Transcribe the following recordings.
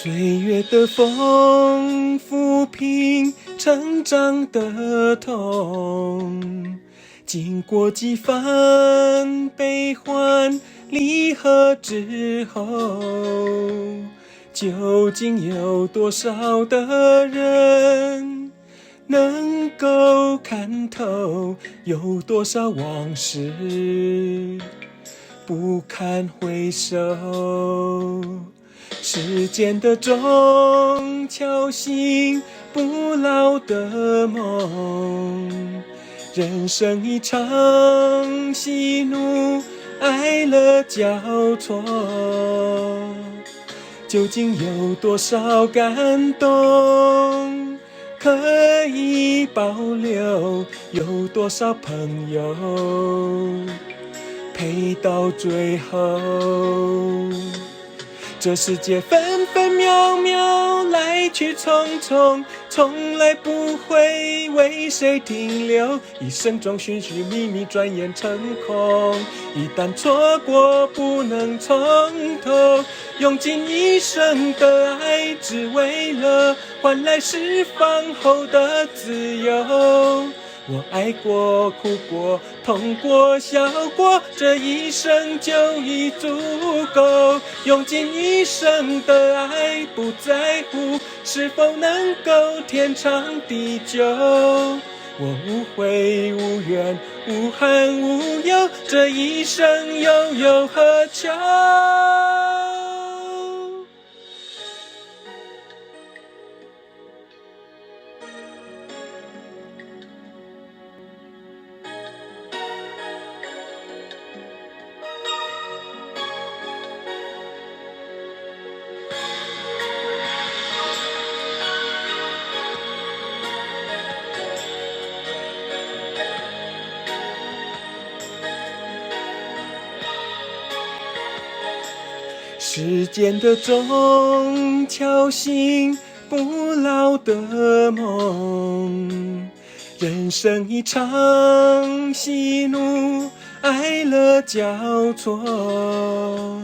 歲月的風撫平成長的痛，經過幾番悲歡離合之後，究竟有多少的人能夠看透？有多少往事不堪回首？時間的鐘敲醒不老的夢，人生一場喜怒哀樂交錯，究竟有多少感動可以保留？有多少朋友陪到最後？這世界分分秒秒來去匆匆，從來不會為誰停留。一生中尋尋覓覓，轉眼成空。一旦錯過，不能從頭。用盡一生的愛，只為了換來釋放後的自由。我愛過、哭過、痛過、笑過，這一生就已足夠。用盡一生的愛，不在乎是否能夠天長地久。我無悔無怨無憾無憂，這一生又有何求？時間的鐘敲醒不老的夢，人生一場喜怒哀樂交錯，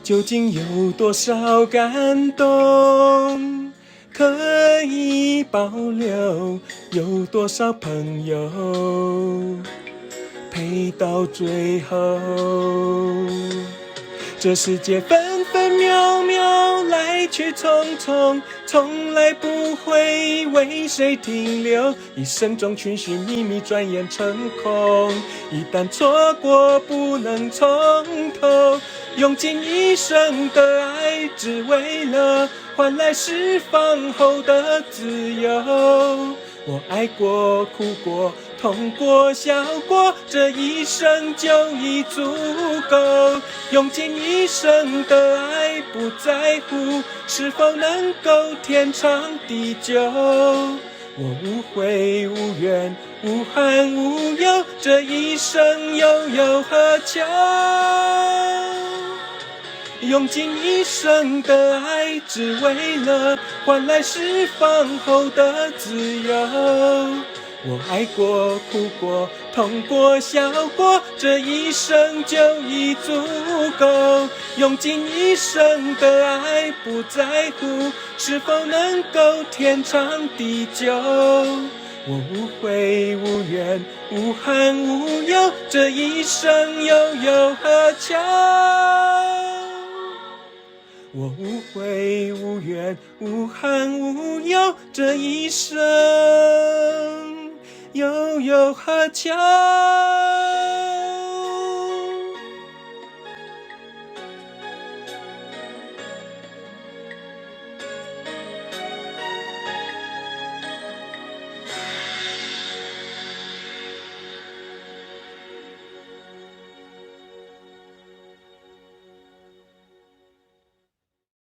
究竟有多少感動可以保留？有多少朋友陪到最後？這世界分分秒秒來去匆匆，從來不會為誰停留。一生中尋尋覓覓，轉眼成空。一旦錯過，不能從頭。用盡一生的愛，只為了換來釋放後的自由。我愛過、哭過、痛過、笑過，這一生就已足夠。用盡一生的愛，不在乎是否能夠天長地久。我無悔無怨無憾無憂，這一生又有何求？用盡一生的愛，只為了換來釋放後的自由。我愛過、哭過、痛過、笑過，這一生就已足夠。用盡一生的愛，不在乎是否能夠天長地久。我無悔無怨無憾無憂，這一生又有何求？我無悔無怨無憾無憂，這一生又有何求？